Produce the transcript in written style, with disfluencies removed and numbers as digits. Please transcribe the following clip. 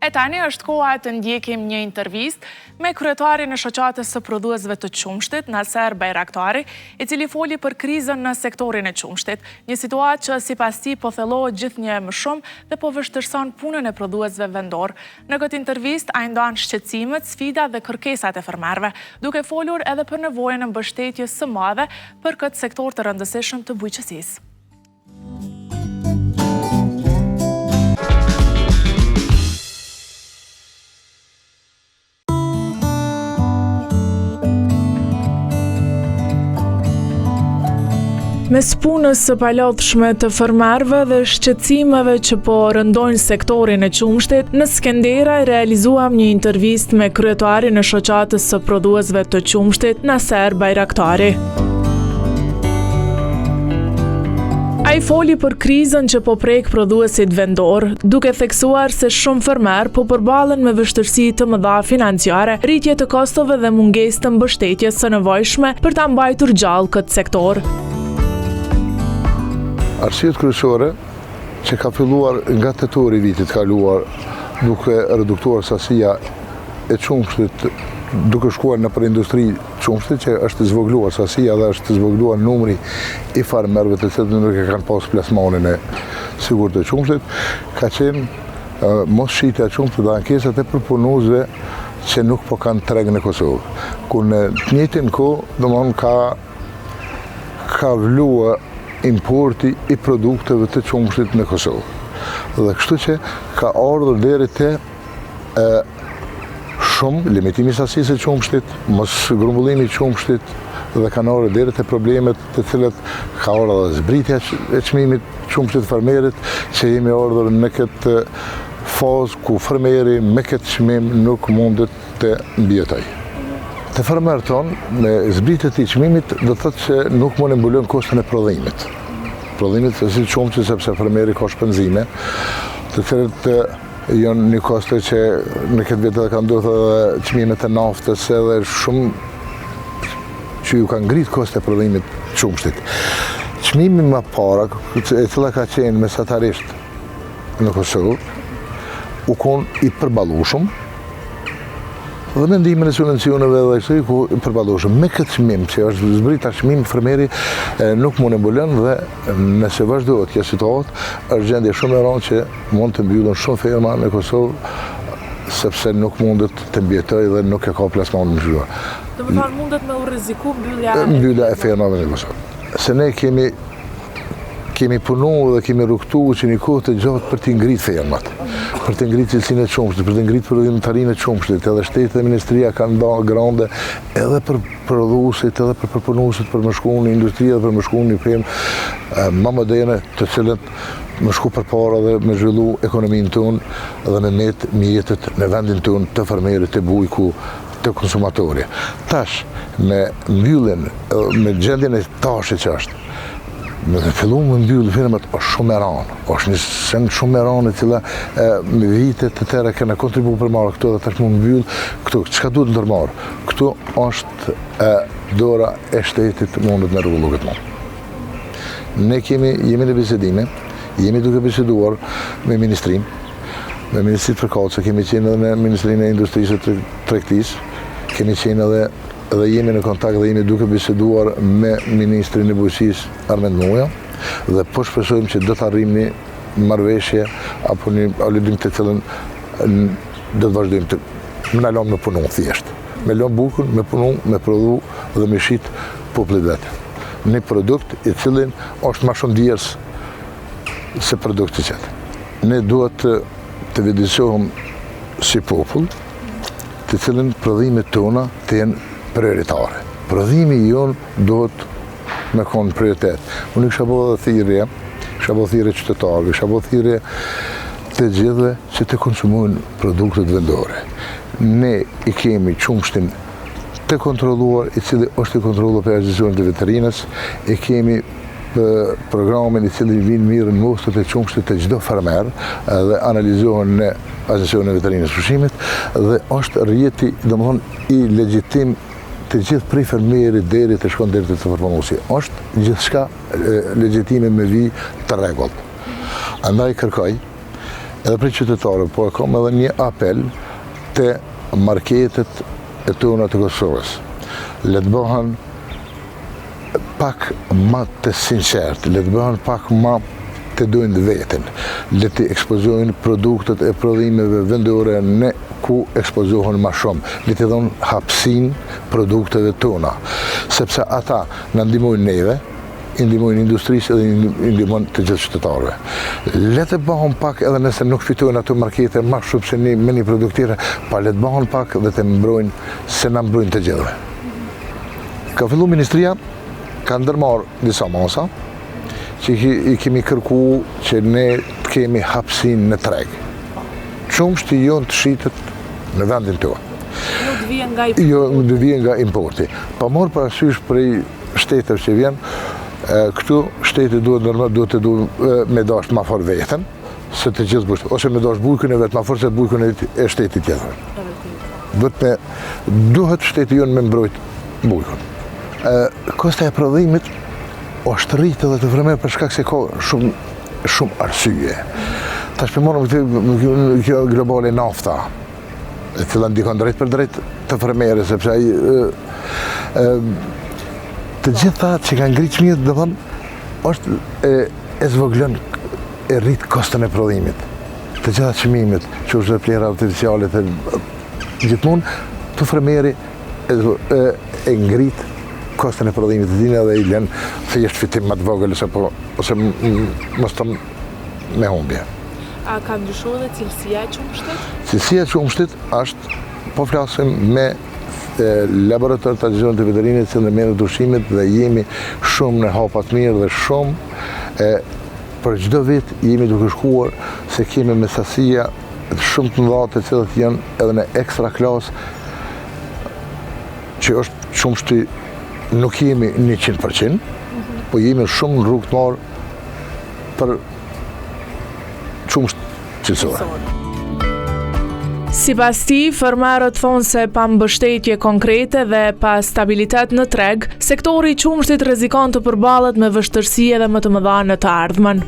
E tani është koha të ndjekim një intervistë me kryetarin e Shoqatës së Prodhuesve të Qumështit, Naser Bajraktari, i cili foli për krizën në sektorin e qumështit, një situatë që sipas tij po thellohet gjithnjë e më shumë dhe po vështirëson punën e prodhuesve vendorë. Në këtë intervistë ai ndan shqetësimet, sfidat dhe kërkesat e fermerëve, duke folur edhe për nevojën e mbështetjes së madhe për këtë sektor të rëndësishëm të bujqësisë. Mes punës së palodhshme të fermerëve dhe shqetësimeve që po rëndojnë sektorin e qumështit, në Skenderaj realizuam një intervistë me kryetarin e shoqatës së prodhuesve të qumështit, Naser Bajraktari. Ai foli për krizën që po prek prodhuesit vendorë, duke theksuar se shumë fermerë po përballen me vështirësi të mëdha financiare, rritje të kostove dhe mungesë të mbështetjes së nevojshme për ta mbajtur gjallë këtë sektor. Arsyet kryesore që ka filluar nga tetori i vitit kaluar duke reduktuar sasia e qumështit duke shkuar nëpër industri qumështit që është zvogluar sasia dhe është zvogluar numri i farmerëve të cilët nuk e kanë pas plasmanin e sigurt të qumështit, ka qenë mos shitja e qumështit dhe ankesat e përpunuesve që nuk po kanë treg në Kosovë. Ku në të njëjtën kohë, domethënë ka ka vlua importi i produkteve të qumështit në Kosovë. Dhe kështu që ka ardhur deri te e shumë limitimi i sasisë së qumështit, mos grumbullimi i qumështit dhe kanë ardhur deri te problemet të cilat ka ardhur edhe zbritja e çmimit qumështit fermerit, që jemi ardhur në këtë fazë ku fermeri me këtë çmim nuk mundet të mbijetojë. Te fermerët tonë, me zbritje të çmimit, do të thotë se nuk mund të mbulojnë koston e prodhimit. Prodhimit të si qumështit, sepse fermeri ka shpenzime, të cilët Janë një kosto që në këtë vit edhe kanë ndodhur edhe çmimet e naftës edhe shumë që ju kanë ngritë kostot e prodhimit të qumështit. Çmimi më para, e cila ka qenë mesatarisht në Kosovë, u kon i përballueshëm, dhe me ndihmën e subvencioneve dhe kësaj ku i përballueshëm. Me këtë çmim që është zbrit tash çmimi fermeri nuk mund e mbulon dhe nëse vazhdohet kjo situatë, është gjendje shumë e rëndë që Mund të mbyllen shumë ferma në Kosovë, sepse nuk mundet të mbijetojë dhe nuk e ka plasmanin në zhvilluar. Domethënë mundet me u rreziku mbyllja e... Mbyllja e fermave në Kosovë. Se ne kemi kemi punu dhe kemi rrugëtu që një kohë të gjatë për të ngritë fermat, për të ngritë cilësinë e qumështit, për të ngritë prodhimtarinë e qumështit, edhe shteti dhe ministria kanë nda grante edhe për prodhuesit, edhe për përpunuesit, për me shku në industri dhe për me shku në fermë më moderne, të cilët me shku përpara dhe me zhvillu ekonominë tonë dhe me met mjetet në vendin tonë të fermerit, të bujku, të konsumatori. Tash, me mbylljen, me gjendjen e tashit që është, me fillu me mbyllë firmat është shumë e ranë, është një sen shumë e ranë e cila me vite të tëra kena kontribu për marrë këtu dhe tash me mbyllë këtu, çka duhet ndërmarrë? Këtu është e, dora e shtetit mundet me rregullu këtë mund. Ne kemi, jemi në bisedime, jemi duke biseduar me ministrinë, me ministritë përkatëse, kemi qenë edhe në Ministrinë e Industrisë e Tregtisë, kemi qenë edhe dhe jemi në kontakt dhe jemi duke biseduar me Ministrin e Bujqësisë Armend Muja dhe po shpresojmë që do të arrijmë një marrëveshje apo një aludim të cilën do të vazhdojmë të me na lënë me punu thjesht. Me lënë bukën, me punu, me prodhu dhe me shit popullit vetë. Një produkt i cilin është ma shumë djersë se produkti tjetër. Ne duhet të, të vetëdijesohem si popull, të cilin prodhimet tona të jenë prioritare. Prodhimi jonë duhet me konë prioritet. Unë kisha bo dhe thirrje, kisha bo thirrje qytetarëve, kisha bo thirrje të gjithëve që të konsumojnë produktet vendore. Ne i kemi qumështin të kontrolluar, i cili është i kontrolluar prej Agjencionit të Veterinës, e kemi programin i cili vijnë merren mostrat e qumështit të çdo farmer dhe analizohen në Agjencionin e Veterinës së Ushqimit dhe është rrjeti, domethënë, i legjitim të gjithë prej fermerit deri të shkon deri te përpunuesi. Është gjithçka legjitime me vijë të rregullt. Andaj kërkoj. Edhe prej qytetarëve, po e kam edhe një apel te marketet e tona të Kosovës. Le të bëhen pak ma të sinqertë, le të bëhen pak ma të dojnë veten, le të ekspozojnë produktet e prodhimeve vendore në ku ekspozohen ma shumë, le të dhonë hapësinë produkteve tona, sepse ata na ndihmojnë neve, i ndihmojnë industrisë edhe i ndihmojnë të gjithë qytetarëve. Le të bëhen pak edhe nëse nuk fitojnë ato markete ma shumë se një, me një produkt tjetër, pa le të bëhen pak dhe të mbrojnë se na mbrojnë të gjithëve. Ka fillu ministria, ka ndërmarrë disa masa, që i kemi kërku që ne të kemi hapësinë në treg. Qumështi jonë të shitet në vendin tonë. Jo të vije nga importi. Jo të vije nga importi. Pa marrë parasysh prej shteteve që vjen, këtu shteti duhet normal duhet të duhet me dashtë ma fort veten, se të gjithë bujqit, ose me dashtë bujkun e vet ma fort se bujkun e shtetit tjetër. Duhet me duhet shteti jonë me mbrojt bujkun. Kosta e prodhimit është rritë edhe te fermeri për shkak se ka shumë shumë arsye. Tash po marrim këtë kjo globale nafta, e cila ndikon drejtpërdrejt te fermeri, sepse ai të gjitha që kanë ngritë çmimet, do thonë, është e, e zvoglon e rrit koston e prodhimit. Të gjitha çmimet, që është dhe plehra artificiale, të gjithmonë, te fermeri e, e, e ngrit koston e prodhimit të tij dhe i lën thjesht fitim më të vogël ose po ose mos të me humbje. A ka ndryshuar edhe cilësia e qumështit? Cilësia e qumështit është, po flasim me laborator të Agjencisë të Veterinës që ndërmerret ushqimit dhe jemi shumë në hapa të mirë dhe shumë e, për çdo vit jemi duke shkuar se kemi me sasia shumë të mëdha të cilat janë edhe në ekstra klas që është qumështi nuk jemi 100%, po jemi shumë në rrugë të marë për qumësht cilësor. Sipas tij, fermerët thonë se pa mbështetje konkrete dhe pa stabilitet në treg, sektori i qumështit rrezikon të përballet me vështirësi edhe më të mëdha në të ardhmen.